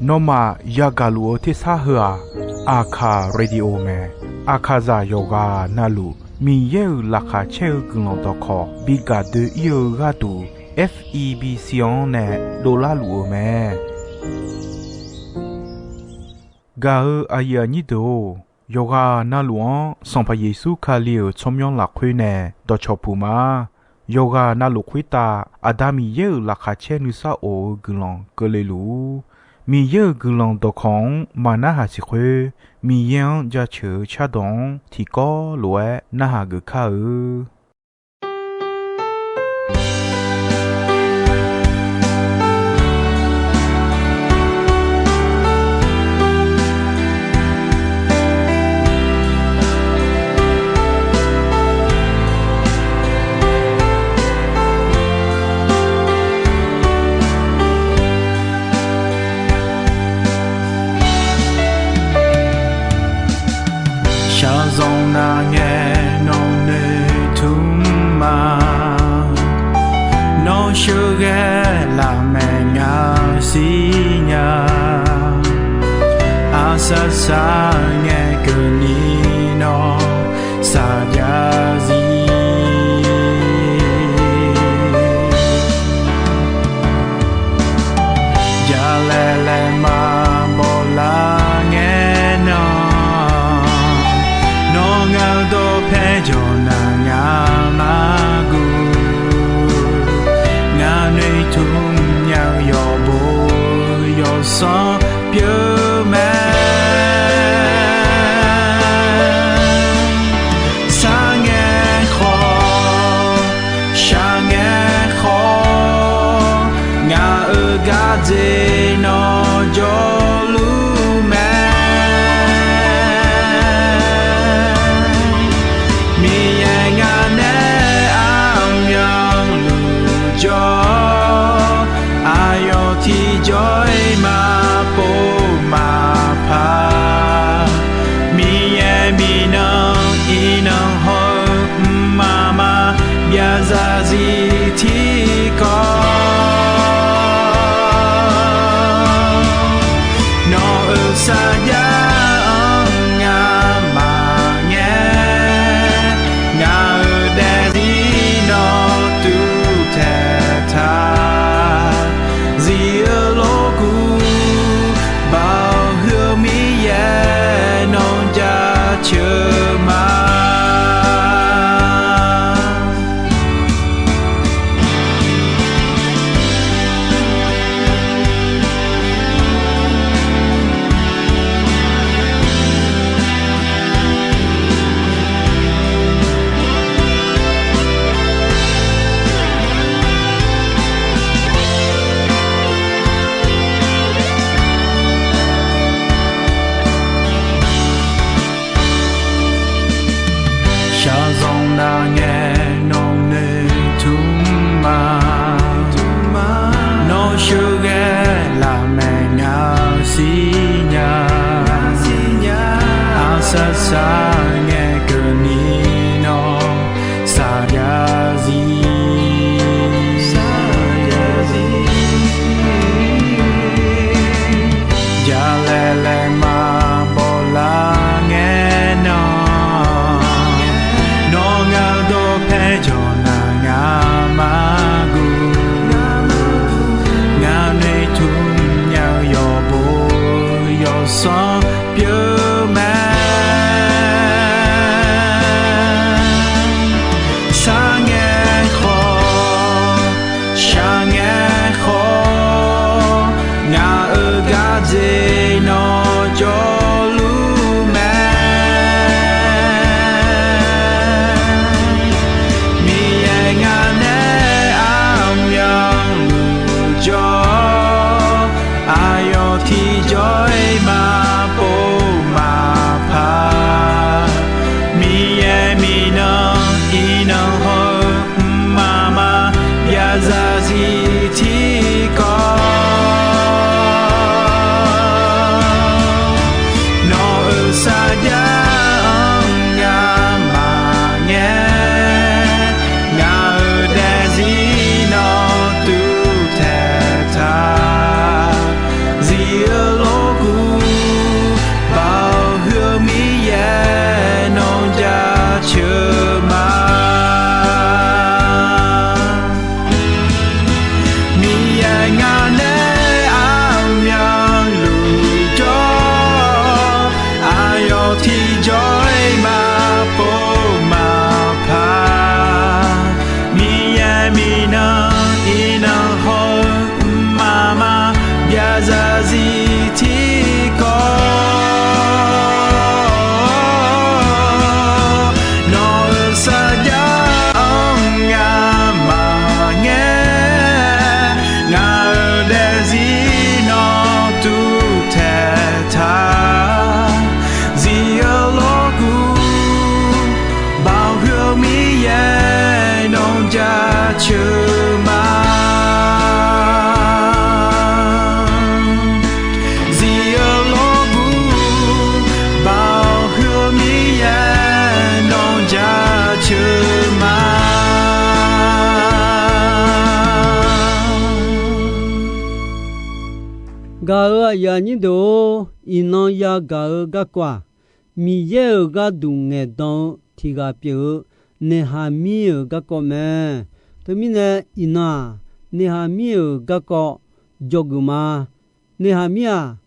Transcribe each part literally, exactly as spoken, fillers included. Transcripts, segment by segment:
Nawmaf yagaq luf-eu tersar heu-aq, Aqkaq Radio mae. Aqkaqzaq yawqghaq navluf Miqyaer-euq laqkhaq caer-eu guiqlanq dawqkawq bi gaq doe-ir-eu gharduq, F E B C-anr nae dovlar luf-eu mae. Gaq-eu aqyuif aqnyir deuq-or, yawqghaq navluf-anr Sanqpaq Yeqsur Kali-euq tsawrmyanr lafkhoer nae dawqcawq puq ma. Yawqghaq navluf khoertav Aqda Miqyaer-euq laqkhaq caer nuisar of-eu guiqlanq keuvle luf-ur. Miqyaer-euq guiqlanq dawqkawq-anr maqnarhaq siq khoer, Miqyaer-anr jaceuq-eu cardawq-anr tiqkawv lof-aer narhaq geuf kar-eu. Shaqzanq nav ngae nawq noeqtmq ma. Nawr sheuqghae lafmaeq ngaq siqnya. Aqsaq saq ngae keuvni nawr saqjav zir. Jalaeq laeqma bawlar ngae nan, nawr ngaq-eu dawqpae jawq naq ngaq-anr guv. Ngaq noeqtmq nya-eu yawqbo yawqsanr pyeuf mae. Sar ngae khawf, shaq ngae khawf, ngaq-euq gardzer nawr jawrluf mae. Miqyaer ngaq nae armyanluf jawr, aqyawf tiqjawr-iq maqpov maqpar. Miqyaer miqnan iqnan hawr-eu mqmaq maqbyav zarzir tiqkawv. Nawq-euq sarjax-anr ngamaf ngae, ngaq-euq daefzir nawr tuvtaeq taq. Zif-eu lof Gaq-euq aqyuif aqnyir deuq-or, iqnan yagaq-eu garkawv-aq, Miqyaer-euq gharduq ngaeqdan-eu tiq ghaq pyeuf-eu Neqhaqmir-euq garkawv mae. Teumirnae iqnan-aq, Neqhaqmir-euq garkawv dzawgeuf ma. Neqhaqmir-aq,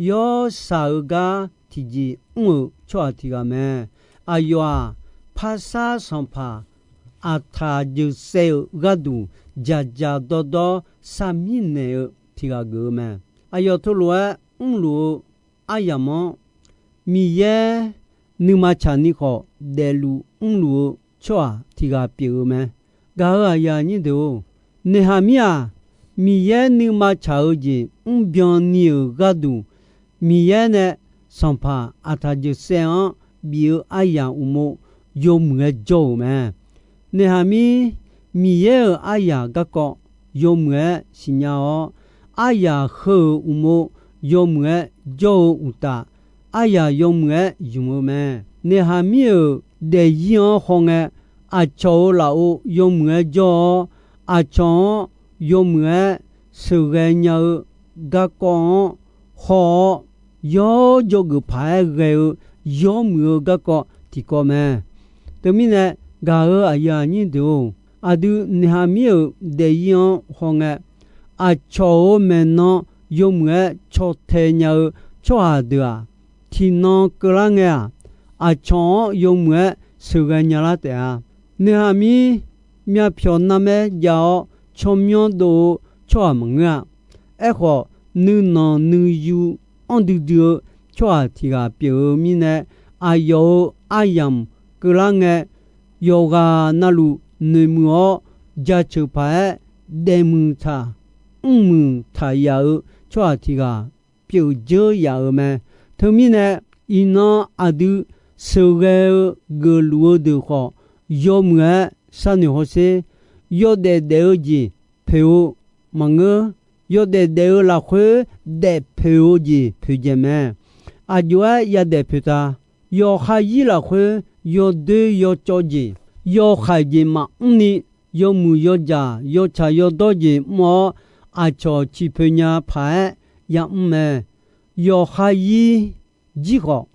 yawshaq-eu gar tiqjeq mr-euq tsawrhaq tiq ghaq mae. Aqyawf-aq, parsar sanqpaq Aqtaq jeuqsaev-euq gharduq dzaqdzaq dawrdawr sarmir naeq-eu tiq ghaq geuf-eu mae. Aqyawf teulof-aer mrluf-eu aryamq-anr Miqyaer nuima tsaqni khawf daefluf mrluf-eu tsawrhaq tiq ghaq pyeuf-eu mae. Gaq-euq aqyuif aqnyir deuq-or, Neqhaqmir-aq, Miqyaer nuima tsaq-eu jeq mrbyan ni-euq gharduq, Miqyaer nae sanqpaq Aqtaq jeuqsaev-anr bif-eu aryamq uqmov yawmuiq-aer jawr-euq mae. Neqhaqmir Miqyaer-euq aryaq garkawv yawmuiq-aer siqnya-awr, aryaq heu-euq uqmov yawmuiq-aer jawr-eu uqtaf, aryaq yawmuiq-aer ymq-eu mae. Neqhaqmir-euq daefzir-anr hawngae, aqcawq-euq lafov yawmuiq-aer jawr-awr, aqcawq-anr yawmuiq-aer sheuqghae nya-eu garkawv-anr haw-awr, yawr dzawgeuf paq-aer ghae-eu yawmuiq-eu garkawv tiqkawv mae. Teumirnae, gaq-euq aqyuif aqnyir deuq-or, aqdui Neqhaqmir-euq daefzir-anr hawngae, aqcawq-euq maeqnan yawmuiq-aer caw tae nya-eu tsawrhaq deuq-aq, tiqnan keuvlar ngae-aq, aqcawq-anr yawmuiq-aer sheuqghae nyalar taef-a. Neqhaqmir myavpyawq narmaer jav-awr tsawrmyanr dov-eu tsawrhaq maqngeur-a. Aerkhawf, nuinanq nuiyu anr duidui-eu tsawrhaq tiq ghaq pyeuf-eu mirnae, aqyawf-euq aryamq keuvlar ngae, yawqghaq navluf noeqmuiq-awr, jaceuq paq-aer daefmuiq taq mrmuiq taq yaf-eu tsawrhaq tiq ghaq pyeuf dzeur yaf-euq mae. Teumirnae, iqnan aqdui sheuqghae-eu geufluf-eu deuq khawf, yawmuiq-aer sharnoeq hawsher. Yawdaef daef-eu jeq poeq-eu maqngeur. Yawdaef daef-eu lafkhoer daef poeq-eu jeq poeqdzaeq mae. Aqjox-aer yadaef poeq ta. Yawqha zir lafkhoer yawdoer yawcawv jeq, yawhaiq jeq maqmr ni, yawmuiq yawdzaq yawtsaq yawdawr jeq mr-awr, aqcawq ciqpoeq nya paq-aer yamr mae. Yawqha zir jir khawf,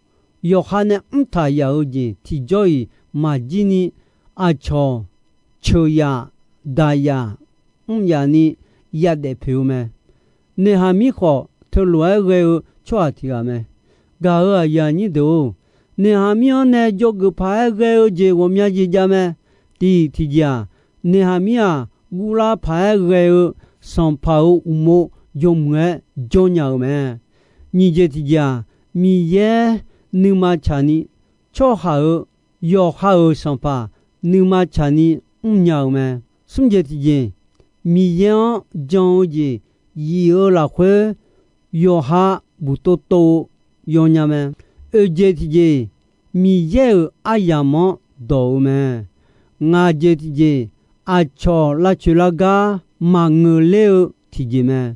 yawqha nae mrtaq yaf-eu jeq tiqjawr-iq maqjir ni, aqcawq ceuq yaf, daq yaf, mr yaf ni yadaef poeq-eu mae. Neqhaqmir khawf, teulof-aer ghae-eu tsawrhaq tiq ghaq mae. Gaq-euq aqyuif aqnyir deuq-or, Neqhaqmir-anr nae dzawgeuf paq-aer ghae-eu jeq ghawqmya jeq jav mae. Tiq tiqjeq-aq, Neqhaqmir-aq, guvlar paq-aer ghae-eu sanqpaq-euq uqmov yawmuiq-aer jawr nya-euq mae. Nyiq jeq tiqjeq-aq, Miqyaer nuima tsaqni, tsawrhaq-euq, yawqha-euq sanqpaq nuima tsaqni mrnya-euq mae. Smr jeq tiqjeq, Miqyaer-anr jan-eu jeq yif-eu lafkhoer yawqha buq tov tov-eu yawnya mae. Oeq jeq tiqjeq, Miqyaer-euq aryamq-anr dawq-eu mae. Ngaq jeq tiqjeq, aqcawq lavcoeq lar gar maqngeur ler-eu tiqjeq mae.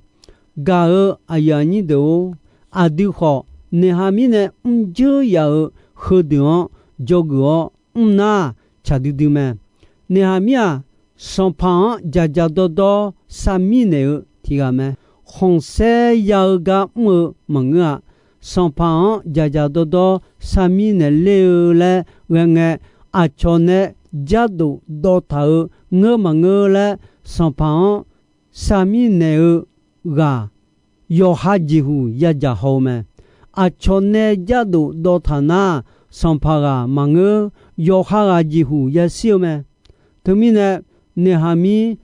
Gaq-euq aqyuif aqnyir deuq-or, aqdui khawf Neqhaqmir nae mrdzeur yaf-euq heudeuq-anr dzawgeuf-awr mr nar, tsaq duidui mae. Neqhaqmir-aq, sanqpaq-anr dzaqdzaq dawrdawr sarmir naeq-eu tiq ghaq mae. Khanqsaer ya-eu gar mr-eu maqngeur-a. Sanqpaq-anr dzaqdzaq dawrdawr sarmir naeq ler-eu laer ghae ngae, aqcawq nae jardof dawv taq-eu ngeur maqngeur laer, sanqpaq-anr sarmir naeq-eu ghaq, yawqha jeqhuq yadzaq haw-eu mae. Aqcawq nae jardof dawv taq nar, sanqpaq ghaq maqngeur, yawqha ghaq jeqhuq yashir-eu mae. Teumirnae, Neqhaqmir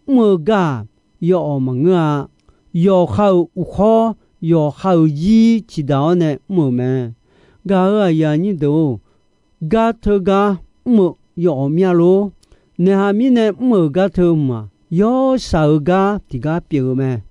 mr-eu gar-aq, yawawq maqngeur-a. Yawqha-euq uqkhawr, yawqha-euq zir ciqdaq-awr nae mr-euq mae. Gaq-euq aqyuif aqnyir deuq-or, gar teugar mr-eu yawawq mir-a lor. Neqhaqmir nae mr-euq gar teu mq-aq, yawshaq-eu gar tiqgar pyeuf-eu mae.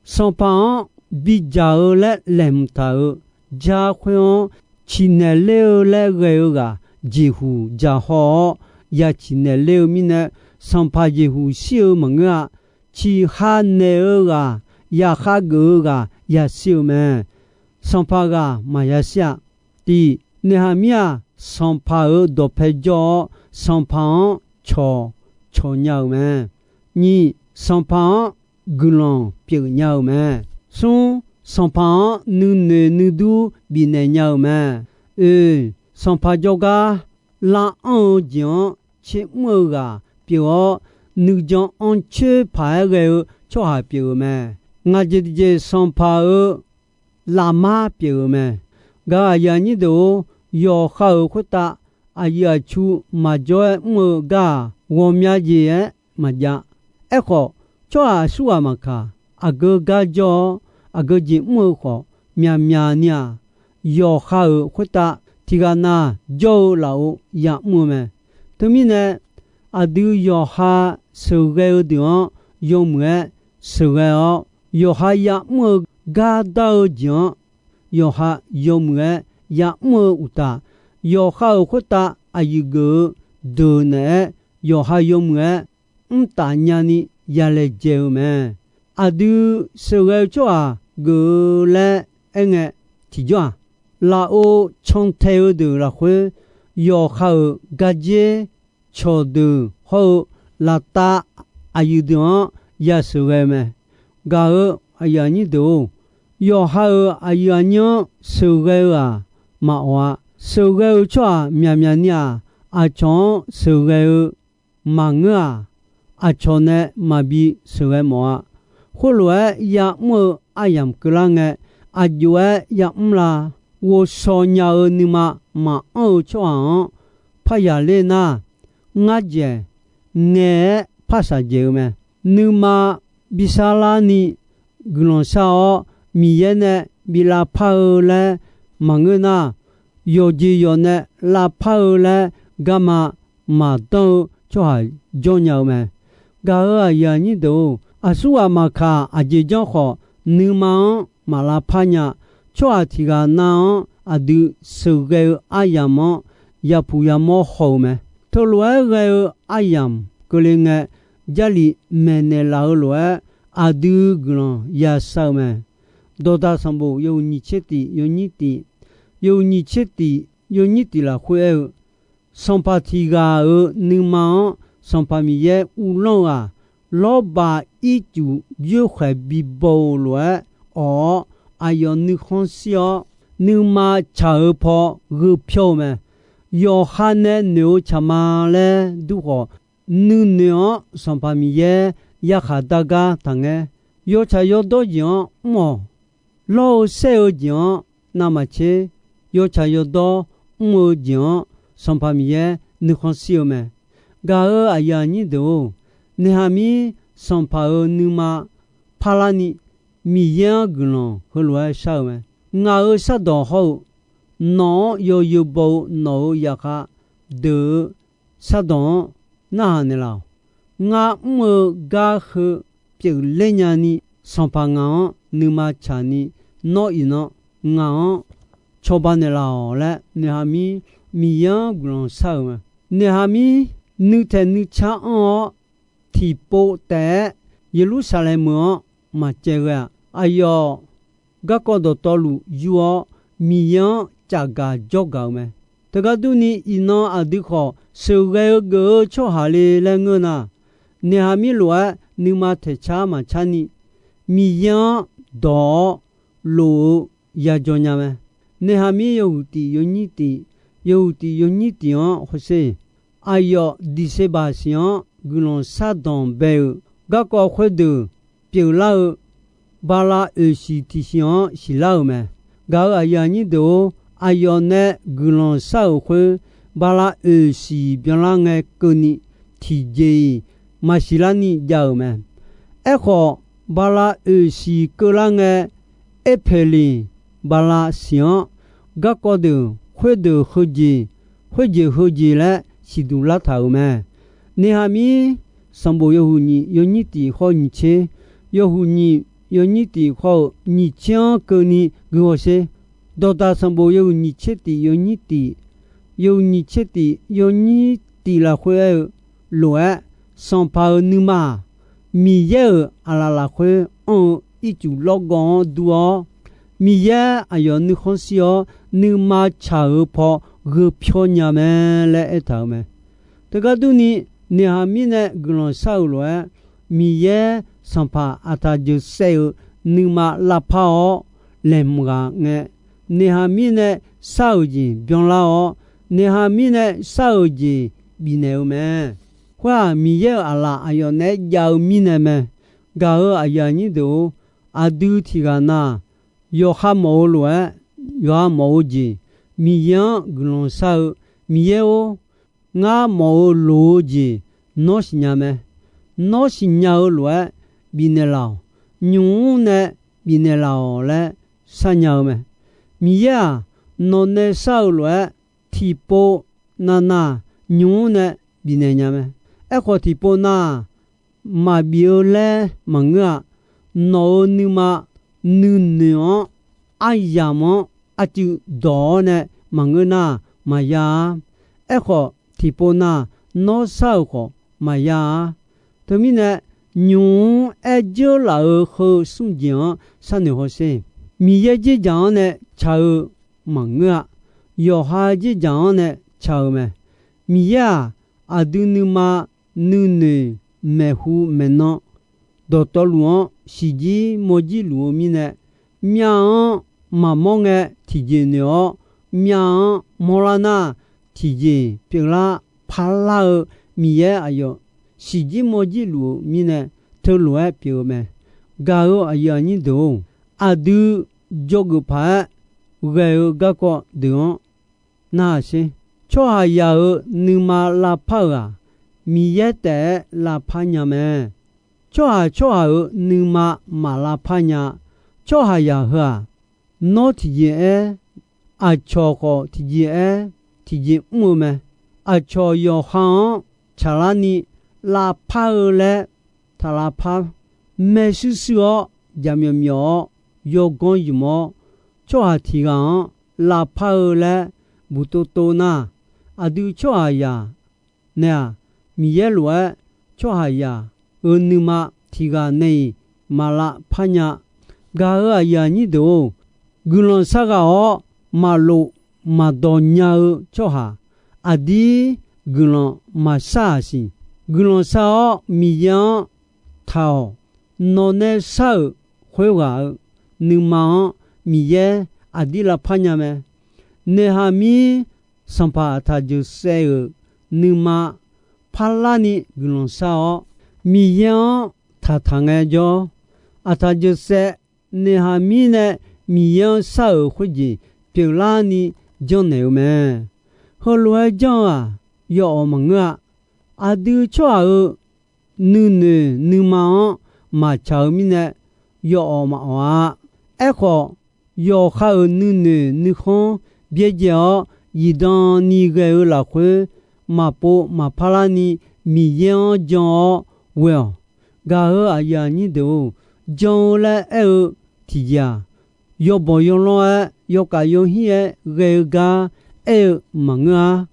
Sanqpaq-anr bidzaq-eu laer laeqhmq taq-euq jar khoer-anr, ciqnaeq ler-eu laer ghae-eu ghaq jeqhuq dzaq haw-awr, ya ciqnaeq ler-eu mirnae, sanqpaq jeqhuq shir-eu maqngeur-a. Ciqha naeq-eu ghaq, yaqkhav geuf-eu ghaq yashir-eu mae. Sanqpaq ghaq maqya shir-a. Tiq, Neqhaqmir-aq, sanqpaq-euq dawqpae jawr-awr, sanqpaq-anr cawq cawq nya-euq mae. Nyiq, sanqpaq-anr guiqlanq pyeuf nya-euq mae. Smr, sanqpaq-anr nuinoeq nuidur bifnaeq nya-euq mae. Oe, sanqpaq jawrgar lav anr-eu jeq-anr tsermr-eu ghaq pyeuf-awr, nuijan anrcoer paq-aer ghae-eu tsawrhaq pyeuf-euq mae. Ngaq jeq tiqjeq sanqpaq-euq lafmar pyeuf-euq mae. Gaq-euq aqyuif aqnyir deuq-or, yawqha-euq khoertav aqyuif aqtsu maqjawr-aer mr-eu gar-aq, ghawqmya jeq-aer maqjav. Aerkhawf, tsawrhaq aqsurghaq maqkaq, aqgeu gar jawr-awr, aqgeu jeq mr-eu khawf, myaqmyaq ni-aq, yawqha-euq khoertav tiqghaq nav jawr-eu lafov ya'mr-eu mae. Teumirnae, aqdui yawqha sheuqghae-eu deuq-anr yawmuiq-aer sheuqghae-awr, yawqha ya'mr-eu gar dar-eu jeq-anr yawqha yawmuiq-aer ya'mr-eu uqtaf, yawqha-euq khoertav aqyuif geuf-eu deuq naeq-aer yawqha yawmuiq-aer mrtaf nyani yalaejae-eu mae. Aqdui sheuqghae-eu tsawrhaq geuf-eu laer aerngae, tiqjawr-aq, lafov cantae-eu deuq lafkhoer yawqha-euq gardzer cawqdeuq hawr-eu laftav aqyuif deuq-anr yasheuqghae-eu mae. Gaq-euq aqyuif aqnyir deuq-or, yawqha-euq aqyuif aqnyir-anr sheuqghae-eu-aq maqawq-a. Sheuqghae-eu tsawrhaq myaqmyaq ni-aq, aqcawq-anr sheuqghae-eu maqngeur-aq, aqcawq nae maqbi sheuqghae mawf-a. Khoerlof-aer ya'mr-eu aryamq keuvlar ngae, aqjox-aer ya'mr la. Ghovshaw nya-eu nuima maqanr-eu tsawrhaq-anr parya ler nar, ngar dzaeq ngaeq-aer par shaqdzaeq-eu mae. Nuima bi sharlar ni guiqlanq shar-awr, Miqyaer nae bi lavpar-eu laer maqngeur nar, yawqjeq yawq nae lavpar-eu laer garma maqdanr-eu tsawrhaq jawr nya-eu mae. Gaq-euq aqyuif aqnyir deuq-or, aqsurghaq maqkaq aqjeq janr khawf, nuima-anr maq lavpar nya. Tsawrhaq tiqghaq nav-anr aqdui sheuqghae-eu aryamq-anr yapuq yamawr haw-eu mae. Teulof-aer ghae-eu aryamq keuvle ngae, Jarlif maeqnaeq laf-eu lof-aer aqdui guiqlanq yashar-eu mae. Dawqdaq sanqbof yawhuiq nyiq tser tif yawnyir tif, yawhuiq nyiq tser tif yawnyir tif lafkhoer aer-eu, Sanqpaq tiq ghaq-euq nuima-anr Sanqpaq Miqyaer uvlanr-eu-aq, lawrbaq ircuf yoerkhaeq bibaw-eu lof-aer awq-awr, aqyawf nuikhanr shir-awr, nuima tsaq-eu paw gheu pyawr-eu mae. Yawqha nae noeq-eu tsaq ma laer dur khawf, nuinoeq-anr Sanqpaq Miqyaer yarkhaq dar gar taqngaer. Yawtsaq yawdawr jeq-anr mr-awq. Lawr-eu saer-eu jeq-anr navmaqtser, yawtsaq yawdawr mr-eu jeq-anr Sanqpaq Miqyaer nuikhanr shir-eu mae. Gaq-euq aqyuif aqnyir deuq-or, naeqhaq mir Sanqpaq-euq nuima parlar ni Miqyaer-anr guiqlanq heulof-aer shar-eu mae. Ngaq-euq shardawq hawr-eu, nawq-anr yawzeu baw-eu nawq-euq zaqkhav deuq-eu shardawq-anr narhaq naeqlaf-awq. Ngar mr-eu gar heu pyeufler nyani, Sanqpaq ngaq-anr nuima tsaq ni, nawr iqnan ngaq-anr cawba naeqlaf-awq laer, naeqhaq mir Miqyaer-anr guiqlanq shar-euq mae. Naeqhaq mir nuitaeq nuicar anr-awr, tiqpov taef-aer Yeqlursaqlaeq meuq-anr maqcaev ghae-aq, aqyawf garkawv dawqtawvluf yur-awr, Miqyaer-anr cafgaq jawrgaq-euq mae. Teugar durni, iqnan aqdui khawf sheuqghae-eu geuf-eu tsawrhaq le laer ngeur nar, naeqhaq mir lof-aer nuima taeqcar maqcar ni, Miqyaer-anr dawq-awr lof-eu yajawr nya mae. Naeqhaq mir yawhuiq tif yawnyir tif, yawhuiq tif yawnyir tif-anr hawsher. Aqyawf December siq-anr guiqlanq shardanq bae-euq garkawv khoerdeuq pyeuflar-eu bala oeq siq tiqsiq-anr siqlar-euq mae. Gaq-euq aqyuif aqnyir deuq-or, aqyawf nae guiqlanq shar-euq khoer, bala oeq siq byanlar ngae keuvni tiqjeq-iq maqsiq larni jav-euq mae. Aerkhawf, bala oeq siq keuvlar ngae, Erpeqliq bala siq-anr garkawv deuq khoerdeuq heujeq, khoerjeq heujeq laer siqduq lartaq-euq mae. Naeqhaq mir sanqbof yawhuiq nyiq yawnyir tif khawr-eu nyiq tser, yawhuiq nyiq yawnyir tif khawr-eu nyiq tser-anr keuvni guihaw sher. Dawqdaq sanqbof yawhuiq nyiq tser tif yawnyir tif, yawhuiq nyiq tser tif yawnyir tif lafkhoer aer-eu lof-aer, Sanqpaq-euq nuima-aq, Miqyaer-euq aqlaf lafkhoer anr-eu ircuf lawrgawv-anr dur-awr, Miqyaer aqyawf nuikhanr shir-awr, nuima tsaq-euq paw gheu pyawr nya mae laer aertaq-euq mae. Teugar durni, naeqhaq mirnae guiqlanq shar-euq lof-aer, Miqyaer Sanqpaq aqtaq jeuq saev-eu nuima lavpar-awr, laeqhmq ghaq ngae, Neqhaqmir nae shar-euq jeq byanlar-awr, Neqhaqmir nae shar-euq jeq bifnaeq-eu mae. Khoer-aq, Miqyaer-euq aqlaf aqyawf naeq-aer jav-eu mirnae mae. Gaq-euq aqyuif aqnyir deuq-or, aqdui tiq ghaq na, yawqha mawf-eu lof-aer, yawqha mawf-eu jeq, Miqyaer-anr guiqlanq shar-eu, Miqyaer-or, ngar mawf-eu loq-eu jeq nawr siqnya mae. Nawr siqnya-eu lof-aer bifnaeq laf-awq. Nymq-mr nae bifnaeq laf-awq laer sharnya-eu mae. Miqyaer-aq, nawq nae shar-eu lof-aer tiqpov navnav nymq-mr nae bifnaeq nya mae. Aerkhawf, tiqpov nar maqbif-eu laer maqngeur-a. Nawq-euq nuima nuinoeq-anr aryamq-anr arcuiv dawq-awr nae maqngeur nar, maqya-ar. Aerkhawf, tiqpov nar nawr shar-euq khawf maqya-ar. Teumirnae, nymq-mr aer dzeur laf-euq heu smr jeq-anr sharnoeq hawsher. Miqyaer dzerdzaq-anr nae tsaq-eu maqngeur-a. Yawqha dzerdzaq-anr nae tsaq-eu mae. Miqyaer-aq, aqdui nuima nuinoeq maeqhu maeqnan dawqtawvluf-anr siqjir mawrjir luf-eu mirnae, myav-anr maqmawr ngae tiqjeq noeq-awr, myav-anr mawrlar nar, tiqjeq pyeuflar parlar-eu Miqyaer aqyawf siqjir mawrjir luf-eu mirnae, teulof-aer pyeuf-eu mae. Gaq-euq aqyuif aqnyir deuq-or, aqdui dzawgeuf paq-aer ghae-eu garkawv deuq-anr narhaq sher. Tsawrhaqzaq-euq nuima lavpar-euq-aq, Miqyaer taef-aer lavpar nya mae. Tsawrhaq tsawrhaq-euq nuima maq lavpar nya. Tsawrhaqzaq heu-aq, nawr tiqjeq aer, aqcawq khawf tiqjeq aer, tiqjeq mr-eu mae. Aqcawq yawqha-anr tsaqlar ni lavpar-eu laer taq lavpar maershuir shuir-awr, jaqmyawf myawf-awr, yawganr ymq-awr, tsawrhaq tiq ghaq-anr lavpar-eu laer buq tov tov nar, aqdui tsawrhaqzaq nae-aq, Miqyaer lof-aer tsawrhaqzaq-euq nuima tiq ghaq nae-iq maq lavpar nya. Gaq-euq aqyuif aqnyir deuq-or, guiqlanq shar ghaq-awr maqlof maqdawq nya-eu tsawrhaq, aqdir guiqlanq maqshar-aq siq. Guiqlanq shar-awr Miqyaer-anr taq-awq. Nawq nae shar-euq khoerghaq-euq nuima-anr Miqyaer aqdir lavpar nya mae. Neqhaqmir sanqpaq Aqtaq Jeqsaev-euq nuima parlar ni guiqlanq shar-awr, Miqyaer-anr taqtaq ngaejawr, Aqtaq Jeqsaev Neqhaqmir nae Miqyaer-anr shar-euq khoerjeq pyeuflar ni janrnaeq-eu mae. Heulof-aer janr-eu-aq, yawawq maqngeur-a. Aqdui tsawrhaq-euq nuinoeq nuima-anr maqtsaq-eu mirnae, yawawq maqawq-a. Aerkhawf, yawqha-euq nuinoeq nuikhanr byaerdzae-awr zifdan ni ghae-eu lafkhoer, maqpov maqpar larni Miqyaer-anr jan-awr ghae-awq. Gaq-euq aqyuif aqnyir deuq-or, jan-eu laer aer-eu tiqjeq-aq, yawbawq yawlanr-aer yawkaf yawhir-aer ghae-eu gar aer-eu maqngeur-ar.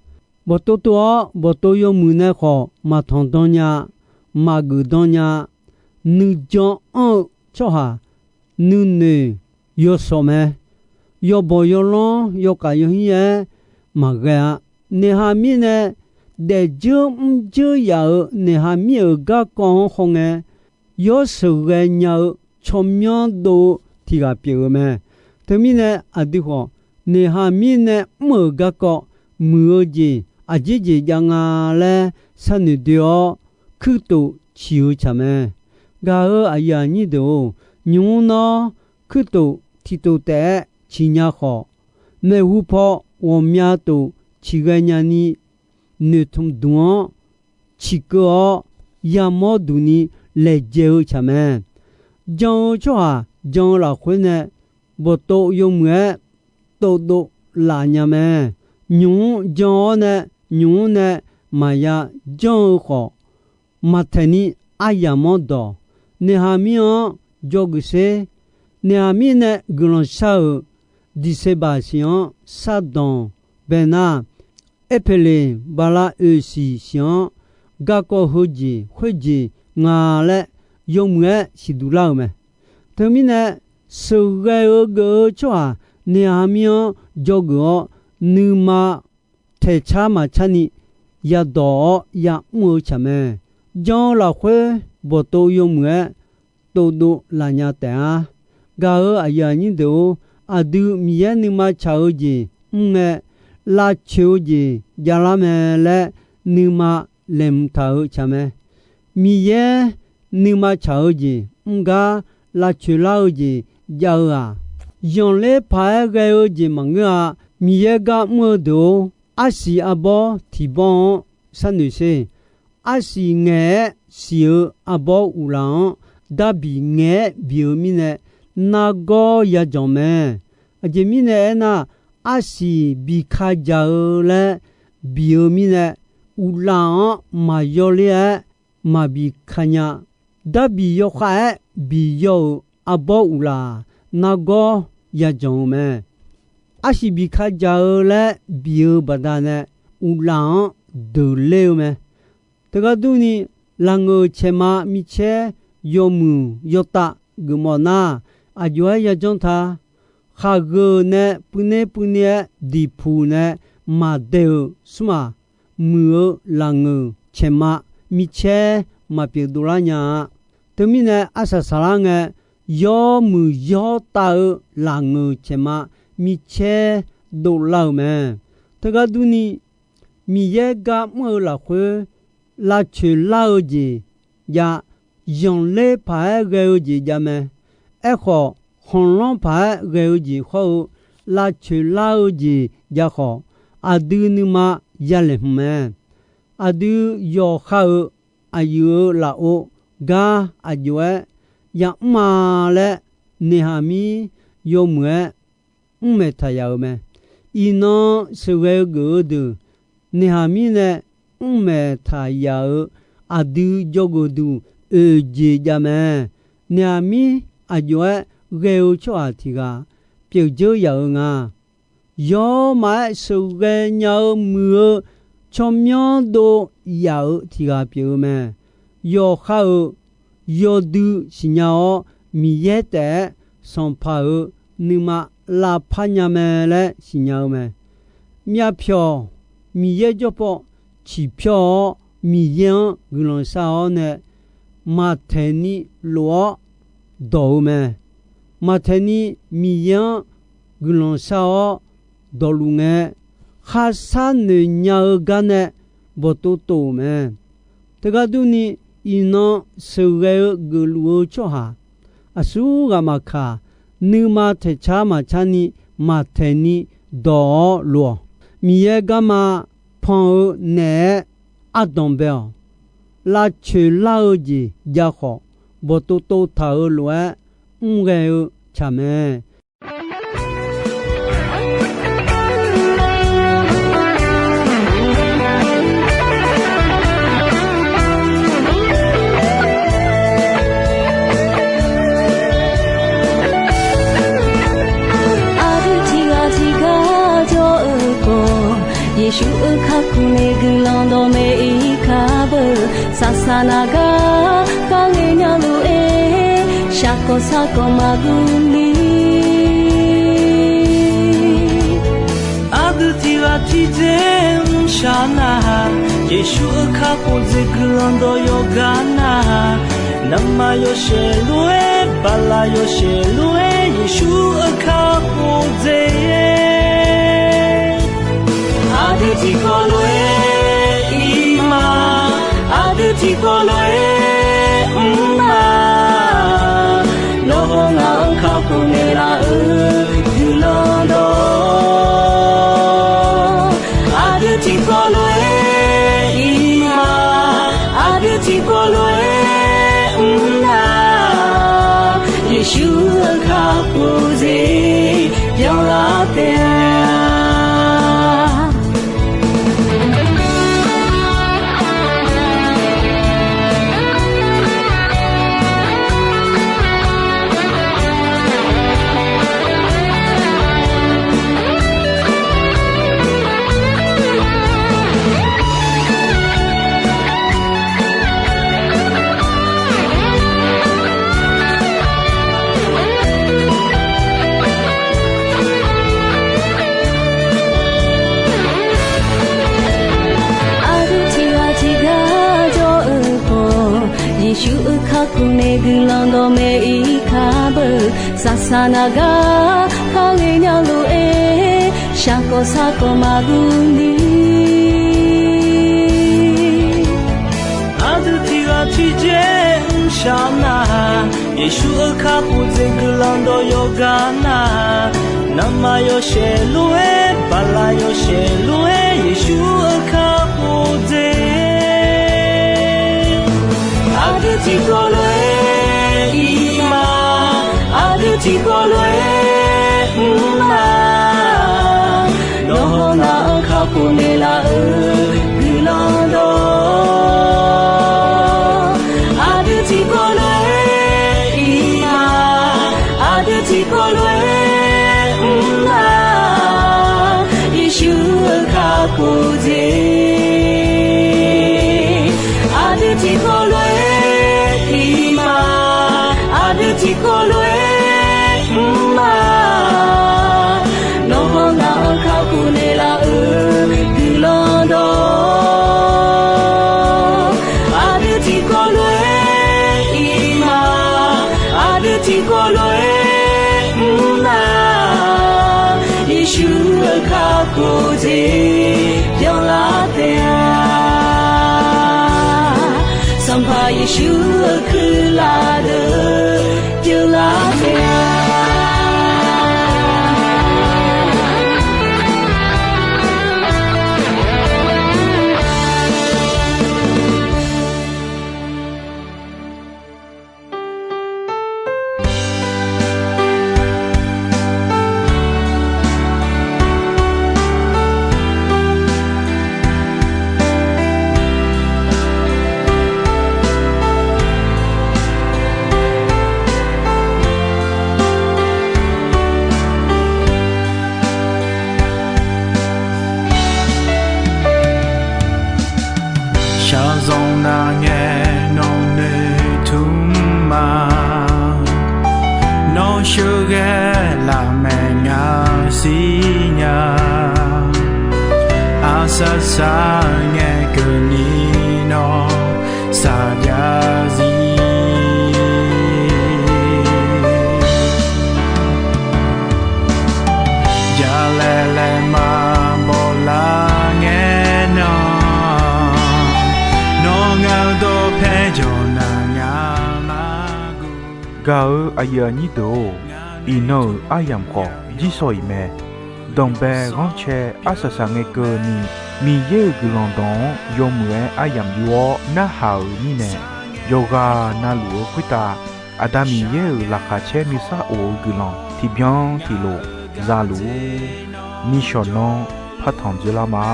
Bawqtov tov-awr, bawqtov yawmuiq nae khawf maqtanq dan nya, maqgeuf dan nya. Nuijan anr-eu tsawrhaq, nuinoeq yawshawq mae. Yawbawq yawlanr yawkaf yawhir-aer maqghae-a. Neqhaqmir nae daefdzeur mrdzeur yaf-euq Neqhaqmir-euq garkawv-anr hawngae, yawr sheuqghae nya-eu tsawrmyanr dov-eu tiq ghaq pyeuf-eu mae. Teumirnae aqdui khawf, Neqhaqmir nae mr-euq garkawv muiq-eu jeq aqjeq jeq jav nga laer sharnoeq doe-awr, kuirtof ciq-eu tsaq mae. Gaq-euq aqyuif aqnyir deuq-or, nymq-mr nawr kuirtof tiqtof taef-aer ciqnya khawf, maeqhu paw ghawqmya tof ciqghae nyani noeqtmq dmq-anr ciqkeuv-awr, yamawr duq ni laejae-eu tsaq mae. Jan-eu tsawrhaq jan-eu lafkhoer nae bawqtov yawmuiq-aer tovdov laf nya mae. Nymq-mr jan-awr nae nymq-mr nae maqya janr-eu khawf, maqtaeq ni aryamq-anr dawq. Neqhaqmir-anr dzawgeuf sher. Neqhaqmir nae guiqlanq shar-euq Diqseqbaq siq-anr shardanq bae nar, Erpeqleq bala oeq siq siq-anr garkawv heujeq khoerjeq nga laer yawmuiq-aer siqduq lar-euq mae. Teumirnae, sheuqghae-eu geuf-eu tsawrhaq Neqhaqmir-anr dzawgeuf-awr, nuima taeqcar maqcar ni yadawq-awr yamr-eu tsaq mae. Jan-eu lafkhoer bawqtov yawmuiq-aer tovdov laf nya taef-a. Gaq-euq aqyuif aqnyir deuq-or, aqdui Miqyaer nuima tsaq-eu jeq mr ngae, lavcoeq-eu jeq javlar mae laer nuima laeqhmq taq-euq tsaq mae. Miqyaer nuima tsaq-eu jeq mr gar lavcoeq lar-eu jeq jav-eu-aq, zanqler paq-aer ghae-eu jeq maqngeur-a. Miqyaer gar mr-eu deuq-or, arsiq arbawr tiq bawr-anr sharnoeq sher. Arsiq ngaeq-aer siq-eu arbawr uqlaf-anr darbiq ngaeq-aer biq-eu mirnae, nargawr yajanq mae. Aqjeq mirnae aernar, arsiq biqka jaq-eu laer biq-eu mirnae, uqlaf-anr maqyaw ler-aer maqbi ka nya. Darbiq yawkhav-aer biyaw-euq arbawr uqlaf nargawr yajanq-eu mae. Arsiq biqka jaq-eu laer biq-eu baqdanae, uqlaf-anr deuq ler-eu mae. Teugar durni, laqngeuq caeqma micaer yawmuiq yawtav geufmawf nar, aqjox-aer yajanr ta. Khaqgheuq nae puivner puivni-aer diqpuq nae maqdaeq-euq smr-aq, muiq-eu laqngeuq caeqma micaer maqpyeuf dovlar nya-a. Teumirnae arsaq saqlar ngae, yawmuiq yawtav-eu laqngeuq caeqma micaer dovlar-euq mae. Teugar durni, Miqyaer gar mr-eu lafkhoer lavcoeq lar-eu jeq jav, zanqler paq-aer ghae-eu jeq jav mae. Aerkhawf, khanqlanr paq-aer ghae-eu jeq hawr-eu lavcoeq lar-eu jeq jav khawf, aqdui nuima yalaeq hmq mae. Aqdui yawqha-euq aqyuif-euq lafov gar aqjox-aer yamr-a laer, Neqhaqmir yawmuiq-aer mr maeqtaq yaf-euq mae. Iqnan sheuqghae-eu geuf-eu deuq, Neqhaqmir nae mr maeqtaq yaf-euq aqdui jawrgeuf duq oeq jeq jav mae. Neqhaqmir aqjox-aer ghae-eu tsawrhaq tiq ghaq pyeuf dzeur yaf-euq nga. Yawmaf-aer sheuqghae nya-eu muiq-eu tsawrmyanr dov yaf-euq tiq ghaq pyeuf-eu mae. Yawqha-euq yawdui siqnya-awr, Miqyaer taef-aer sanqpaq-euq nuima lavpar nya mae laer siqnya-eu mae. Myavpyawq Miqyaer jawrpaw ciqpyawr-awr, Miqyaer-anr guiqlanq shar-awr nae, maqtaeq ni lof-awr dawq-eu mae. Maqtaeq ni Miqyaer-anr guiqlanq shar-awr dawqluf ngae, kharshar noeq nya-eu gar nae bawqtov tov-euq mae. Teugar durni, iqnan sheuqghae-eu geufluf-eu tsawrhaq aqsurghaq maqkaq, nuima taeqcar maqcar ni maqtaeq ni dawq-awr lof-awq. Miqyaer garma pan-eu naeq-aer ardanq bae-awq. Lavcoeq lar-eu jeq jav khawf, bawqtov tov taq-euq lof-aer mrghae-eu tsaq mae. Aqdui tiqghaq tiqgar jawr-eu khawf, Yeqsur-euq kakhof nae guiqlanq dawqmaeq ir kar beu. Saqsaq naq gar kar ngae nya lof-aer, shaqkawq saqkawq maqguv ni. Aqdui tiqghaq tiqdzer mrshaq nar-aq, Yeqsur-euq kakhof dzaeq guiqlanq dawq yawqgar nar-aq, naqma yawshaef lof-aer, bala yawshaef lof-aer, Yeqsur-euq kakhof dzaeq-aer. Aqdui tiqkawv lof-aer ir ma, aqdui tiqkawv lof-aer mr ma. Nawr-aq ngaq-anr kakhof naeqlaf-eu guiqlanq dawq, aqdui tiqkawv lof-aer ir ma, aqdui tiqkawv lof-aer mr na. Yeqsur-euq kakhof dzaeq byanlar taef-a. Aqdui tiqghaq tiqgar jawr-eu khawf, Yeqsur-euq kakhof nae guiqlanq dawqmaeq ir kar beu. Taqsaq naq gar kale nya lof-aer, shaqkawv sarkawv maqguv ni. Aqdui tiq ghaq tiq jeq mrshaq nar, Yeqsur-euq kakhof dzaeq guiqlanq dawq yawqgar nar, navmaqyawshaef lof-aer, baqlaq yawshaef lof-aer, Yeqsur-euq kakhof dzaeq. Aqdui tiqkawv lof-aer ir ma, aqdui tiqkawv lof-aer mr ma. Nawr hawr ngaq-anr kakhof naeqlaf-euq guiqlanq dawq, aqdui tiqkawv lof-aer ir ma, aqdui tiqkawv lof-aer mr ma. Yeqsur-euq kakhof dzaeq, aqdui tiqkawv lof-aer ir ma, aqdui tiqkawv lof-aer mr ma. Nawr hawr ngaq-anr kakhof naeqlaf-euq guiqlanq dawq, aqdui tiqkawv lof-aer ir ma, aqdui tiqkawv lof-aer mr ma. Yeqsur-euq kakhof dzaeq byanlar taef-a. Sanqpaq Yeqsur-euq kuirlaf deuq byanlar taef-a. Shaqzanq nar ngae nawq noeqtmq ma. Nawr sheuqghae lafmaeq nya siqnya. Arsaq saq ngae keuvni nawr saqjav zir. Jalaeq laeqma bawlar ngae nan, nawr ngaq-eu dawqpae jawq naq nya ma gu. Gaq-eu aqyuif aqnyir deuq-or, iqnan-euq aryamq khawf jirsawq iq mae. Danqbae ghanrcae arsaq saq ngae keuvni, Miqyaer-euq guiqlanq dawq-anr yawmuiq-aer aryamq yur-awr narhaq-euq mirnae, yawqghaq navluf-eu khoertav Aqda Miqyaer-euq laqkhaq caer nuisar of-eu guiqlanq tiqbyan tiqlof za luf-ur. Nishawq nanr partanq dzoerlar ma.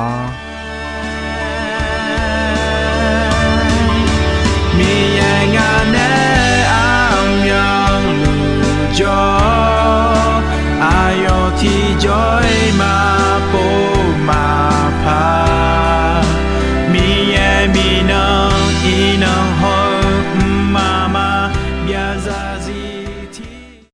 Miqyaer ngaq nae aqmyanluf jawr-awr, aqyawf tiqjawr-iq ma.